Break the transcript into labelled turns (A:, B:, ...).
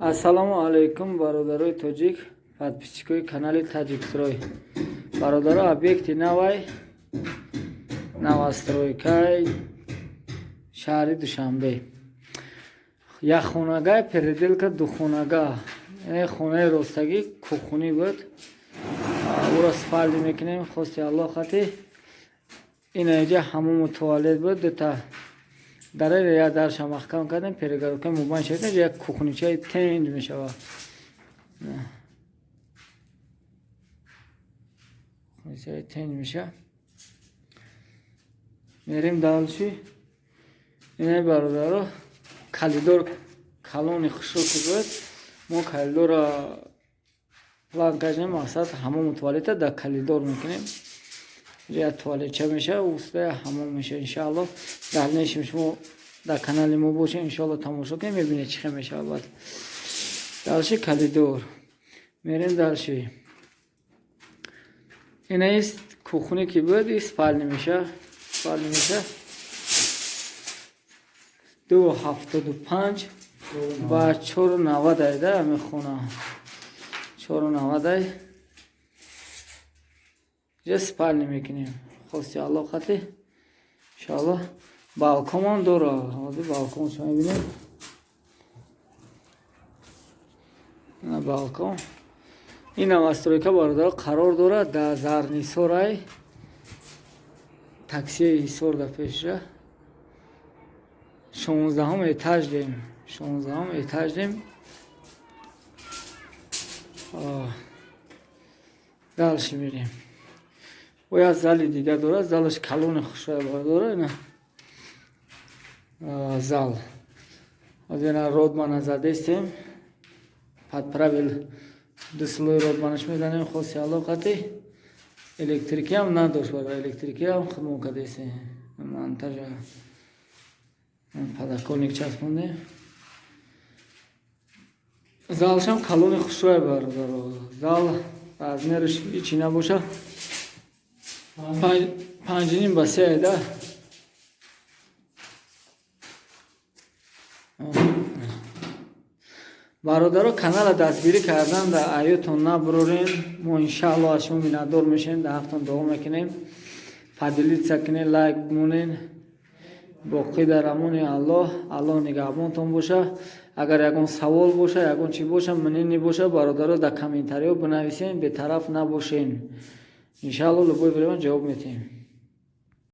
A: Ассалому алайкум, бародарои тоҷик, подписчикои канали Таҷикстрой. Бародаро, объекти навай, новостройкаи шаҳри Душанбе. Якхонагай, переделка духонага. Хонаи ростагӣ кухонӣ буд. Ӯро спальни мекунем, хости Аллоҳ хати. Ина иҷа ҳамому туалет буд, дута дараи як дарша маҳкам кардем, перегородка мубайн шуд, як кухничаи тенҷ мешавад. Кухничаи тенҷ мешавад. Мерем дальше. Инаи, бародаро, коридор калони хушрӯ ки буд, мо коридорро план кардем, мақсад ҳамому туалета дар коридор мекунем. Як туалетча мешавад, устая ҳамом мешавад, иншаалло. Дальнейшем шумо дар канали мо бошед, иншоалло, тамошо кунед, мебинед, чӣ хел мешавад. Баъд дальше коридор мерем. Дальше инаист кухни ки буд, и спальни мешавад, спальни мешавад. 2,75 ба 4,90 айда ҳамин хона, 4,90 ай. Ҷа спальни мекунем, хости Аллоҳ хати, иншоалло. Балконам дора, ҳозир балконшо мебинем. Ина балкон. Ин новостройка, бародаро, қарор дорад дар Зарнисорай, таксияи Ҳисор дар пешша. 16-ум этаж дем, 16-ум этаж дем. Дальше мерем. О, як зали дига дорад, залаш калони хушрӯя, бародаро. Ина зал. Ҳозир ина ротмана задестем, под правил ду слой ротманаш мезанем, хости Аллоҳ қати. Электрикиам надошт, барои электрикиам худмон кардестем, монтажа подоконник часпондем. Залшам калони хушрӯя, бародаро. Зал размераш ҳичи набошад, 5,5 ба 3 айда. Бародаро, канала дастгирӣ кардан дар аётон набурорем. Мо, иншаалло, аз шумо миннатдор мешавем, дар ҳақтон дуо мекунем. Поделиться кунед, лайк бимонед. Боқӣ дар амони Аллоҳ. Аллоҳ нигаҳбонтон боша. Агар ягон савол боша, ягон чӣ боша, мнение боша, бародаро, дар комментариҳо бинависен, бетараф набошен. Иншаалло, любое время ҷавоб метиҳем.